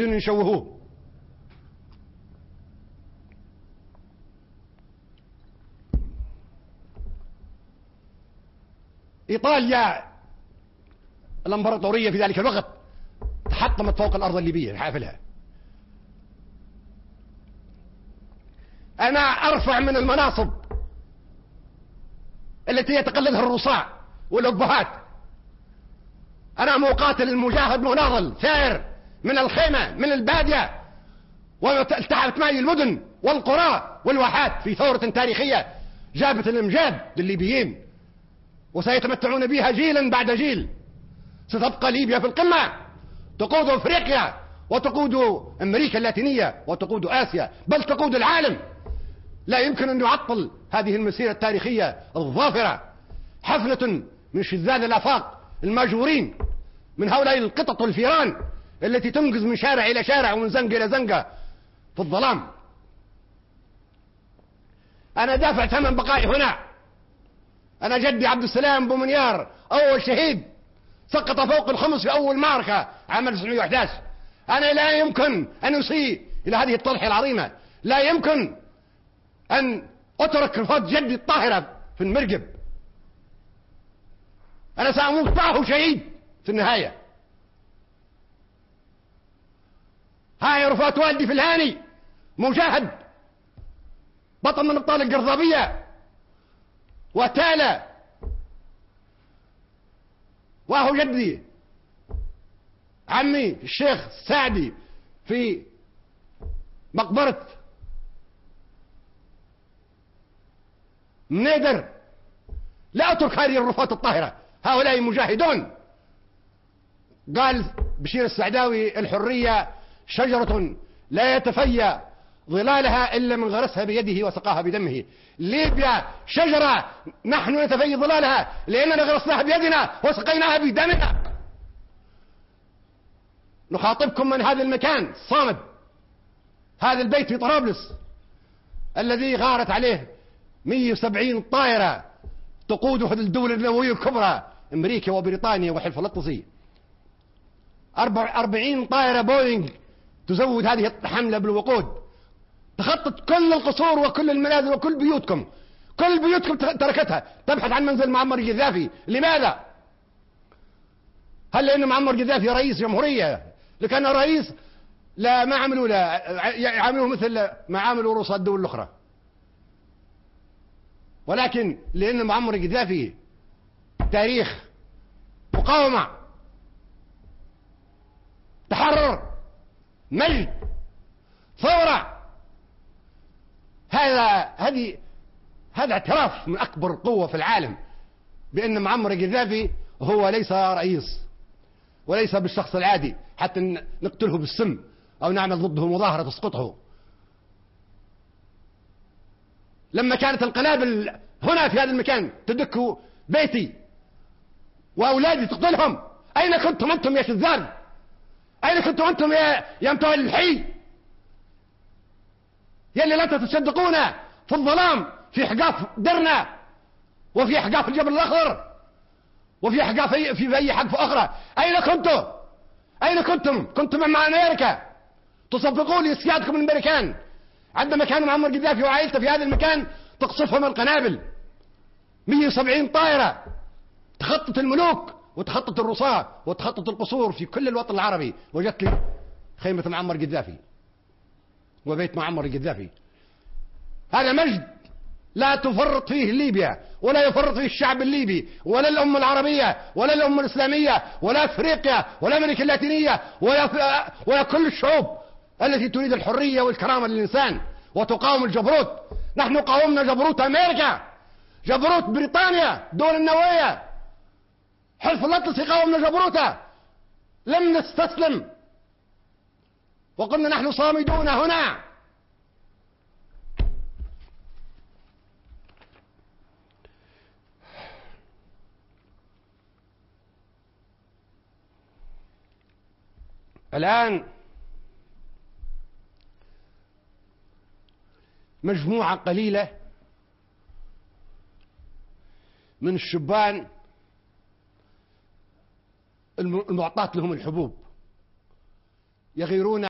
يشوهوه. إيطاليا الإمبراطورية في ذلك الوقت تحطمت فوق الأرض الليبية لحافلها. أنا أرفع من المناصب التي يتقلدها الرصاع والأبهات. أنا مقاتل المجاهد مناضل ثائر من الخيمة من البادية، والتحفت معي المدن والقرى والواحات في ثورة تاريخية جابت الإمجاد للليبيين، وسيتمتعون بها جيلا بعد جيل. ستبقى ليبيا في القمة، تقود أفريقيا وتقود أمريكا اللاتينية وتقود آسيا، بل تقود العالم. لا يمكن أن يعطل هذه المسيرة التاريخية الظافرة حفلة من شذاذ الآفاق الماجورين، من هؤلاء القطط والفيران التي تنقز من شارع إلى شارع ومن زنقة إلى زنقة في الظلام. أنا دافع ثمن بقائي هنا. أنا جدي عبد السلام بومنيار أول شهيد سقط فوق الخمس في أول معركة عام 1911. أنا لا يمكن أن أسيء إلى هذه التضحية العظيمة، لا يمكن أن أترك رفض جدي الطاهرة في المرقب. أنا سأموت معه شهيد في النهاية. هاي رفات والدي في الهاني مجاهد بطل من ابطال القرضابية وتالى، وهو جدي عمي الشيخ السعدي في مقبرة منيدر. لا أترك هذه الرفات الطاهرة، هؤلاء مجاهدون. قال بشير السعداوي الحرية شجرة لا يتفيأ ظلالها إلا من غرسها بيده وسقاها بدمه. ليبيا شجرة نحن نتفيأ ظلالها لأننا غرسناها بيدنا وسقيناها بدمنا. نخاطبكم من هذا المكان الصامد، هذا البيت في طرابلس الذي غارت عليه 170 طائرة تقوده الدول النووية الكبرى أمريكا وبريطانيا وحلف الأطلسي. 40 طائرة بوينغ تزود هذه الحملة بالوقود، تخطط كل القصور وكل المنازل وكل بيوتكم. كل بيوتكم تركتها تبحث عن منزل معمر القذافي. لماذا؟ هل لأن معمر القذافي رئيس جمهورية؟ لكان رئيس لا ما عملوا لا يعاملوه مثل ما عاملوا رؤساء الدول الأخرى، ولكن لأن معمر القذافي تاريخ مقاومة تحرر مجد ثورة. هذا اعتراف من أكبر قوة في العالم بأن معمر القذافي هو ليس رئيس وليس بالشخص العادي حتى نقتله بالسم أو نعمل ضده مظاهرة تسقطه. لما كانت القنابل هنا في هذا المكان تدك بيتي وأولادي تقتلهم، أين كنتم أنتم يا شذاذ؟ أين كنتم أنتم يا متولي الحي يلي لا تتصدقون في الظلام في حقاف درنا وفي حقاف الجبل الأخضر وفي حقاف في أي حقف أخرى؟ أين كنتم؟ أين كنتم؟ كنتم مع أمريكا تصفقون لسيادكم الأمريكان عندما كان معمر القذافي وعائلته في هذا المكان تقصفهم القنابل. 170 طائرة تخطط الملوك وتخطط الرصاة وتخطط القصور في كل الوطن العربي. وجدت لي خيمة معمر القذافي وبيت معمر القذافي. هذا مجد لا تفرط فيه ليبيا ولا يفرط فيه الشعب الليبي ولا الأمة العربية ولا الأمة الإسلامية ولا أفريقيا ولا أمريكا اللاتينية ولا كل الشعوب التي تريد الحرية والكرامة للإنسان وتقاوم الجبروت. نحن قاومنا جبروت أمريكا، جبروت بريطانيا، الدول النووية، حلف الأطلسي قاومنا جبروته، لم نستسلم وقلنا نحن صامدون هنا. الآن مجموعة قليلة من الشبان المعطاة لهم الحبوب يغيرون